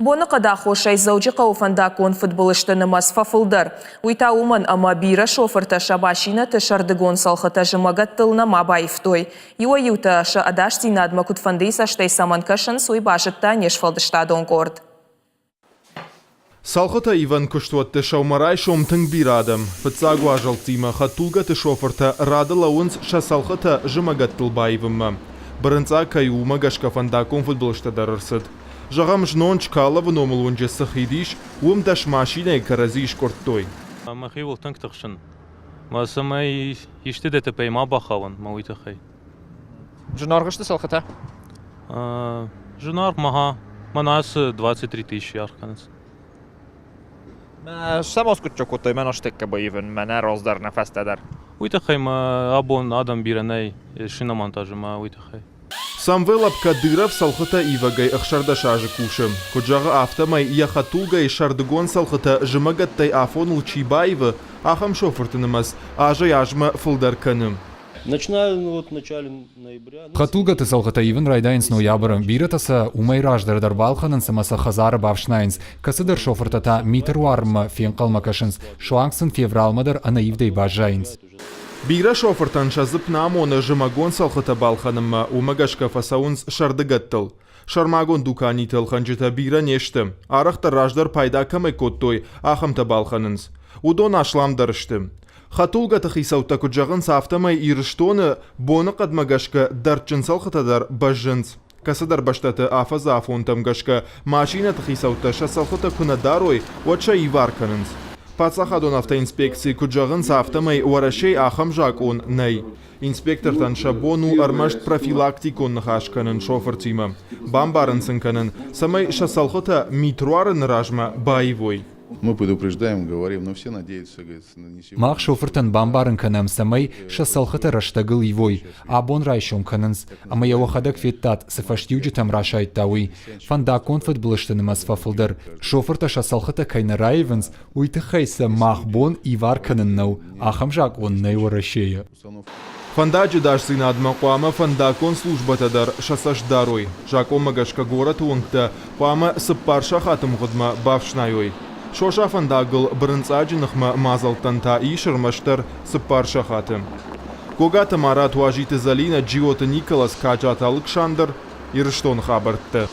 Боныхъӕды аххосӕй Дзӕуджыхъӕуы фӕндаггон фыдбылызты нымӕц фӕфылдӕр. Уый та уымӕн, ӕмӕ бирӕ шофыртӕ сӕ машинӕты сӕрдыгон цӕлхытӕ зымӕгӕттыл нӕма баивтой. Иуӕй-иутӕ сӕ ӕдасдзинадмӕ куыдфӕндыйы цӕстӕй цӕмӕн кӕсынц, уый базыдта не сфӕлдыстадон къорд. Цӕлхытӕ ивӕн куыстуӕтты сӕумӕрайсом тынг бирӕ адӕм. Фыццаг уазӕлттимӕ хӕдтулгӕты шофыртӕ рады лӕууынц сӕ цӕлхытӕ зымӕгӕттыл баивынмӕ. Бырынцъаг кӕй у, уымӕ гӕсгӕ фӕндаггон фыдбылызтӕ дӕр ӕрцыд. Зӕгъӕм, знон Чкаловы номыл уынджы цы хид ис, уым 10 машинӕйы кӕрӕдзи скъуырдтой. Мӕхиуыл тынг тыхсын. Мӕ цӕмӕй исты ДТП-йы ма бахауын, мӕ уый тыххӕй. Зынаргъ сты цӕлхытӕ? Зынаргъ мӕ мӕнӕ ацы 23 тысячи аргъ кӕнынц. Мӕ сӕ скъуыдджа кодтой мӕ астӕккӕ баивын, мӕнӕ раздӕр, нӕ фӕстӕдӕр. Уый тыххӕй мӕ абон адӕм бирӕ нӕй шиномонтажы мӕ уый тыххӕй. Самвел Абкадыров цӕлхытӕ ивӕгӕй 16 азы кусы. Куыд зӕгъы, афтӕмӕй йӕ хӕдтулгӕйы сӕрдыгон цӕлхытӕ зымӕгӕттӕй афоныл чи баивы, ахӕм шофырты нымӕц азӕй-азмӕ фылдӕр кӕны. Хӕдтулгӕты цӕлхытӕ ивын райдайынц ноябры. Бирӕтӕ сӕ уымӕй раздӕр дӕр балхӕнынц ӕмӕ сӕ хӕдзары бафснайынц. Кӕцыдӕр шофыртӕ та миты руарынмӕ фенхъӕлмӕ кӕсынц, суанг сын февралмӕ дӕр ӕнӕивдӕй баззайынц. Бирӕ шофыртӕн сӕ дзыпп нӕ амоны зымӕгон цӕлхытӕ балхӕнынмӕ, уымӕ гӕсгӕ фӕцӕуынц сӕрдыгӕттыл. Сӕрмагонд дуканиты ӕлхӕнджытӕ бирӕ не сты. Арӕхдӕр раздӕр пайда кӕмӕй кодтой, ахӕмтӕ балхӕнынц. Уыдон асламдӕр сты. Хӕдтулгӕты хицӕуттӕ куыд зӕгъынц, афтӕмӕй Ирыстоны боныхъӕдмӕ гӕсгӕ дӕрдджын цӕлхытӕ дӕр бӕззынц. Кӕцыдӕр бӕстӕты афӕдзы афонтӕм гӕсгӕ машинӕты хицӕуттӕ сӕ цӕлхытӕ куы нӕ дарой, уӕд сӕ ивар кӕнынц. Паддзахадон автоинспекцийы куыд зӕгъынц, афтӕмӕй Уӕрӕсейы ахӕм закъон нӕй. Инспектортӕн сӕ бон у ӕрмӕст профилактикон ныхас кӕнын шофыртимӕ, бамбарын сын кӕнын, цӕмӕй сӕ цӕлхытӕ мит руарыны размӕ баивой. Мы предупреждаем, говорим, но все надеются, говорится, на не сегодня. Мах шофыртӕн бамбарын кӕнӕм, цӕмӕй сӕ цӕлхытӕ рӕстӕгыл ивой. Абон райсом кӕнынц, ӕмӕ йӕ уӕхӕдӕг федтат, цы фӕстиуджытӕм расайдта, уый. Фӕндаггон фыдбылызты нымӕц фӕфылдӕр. Шофыртӕ сӕ цӕлхытӕ кӕй нӕ раивынц, уый тыххӕй сӕ мах бон ивар кӕнын нӕу. Ахӕм закъон нӕй Уӕрӕсейы. Фӕндаджы ӕдасдзинадмӕ хъуамӕ фӕндаггон службӕтӕ дӕр сӕ цӕст дарой. Закъонмӕ гӕсгӕ горӕты уынгтӕ хъуамӕ цыппар сахаты мгъуыдмӕ бафснайой. Соса фӕндагыл бырынцъаджы ныхмӕ мадзӕлттӕн та ис ӕрмӕстдӕр цыппар сахаты. Гогаты Марат, Уазиты Зӕлинӕ, Джиоты Николас, Каджаты Алыксандр, Ирыстоны хабӕрттӕ.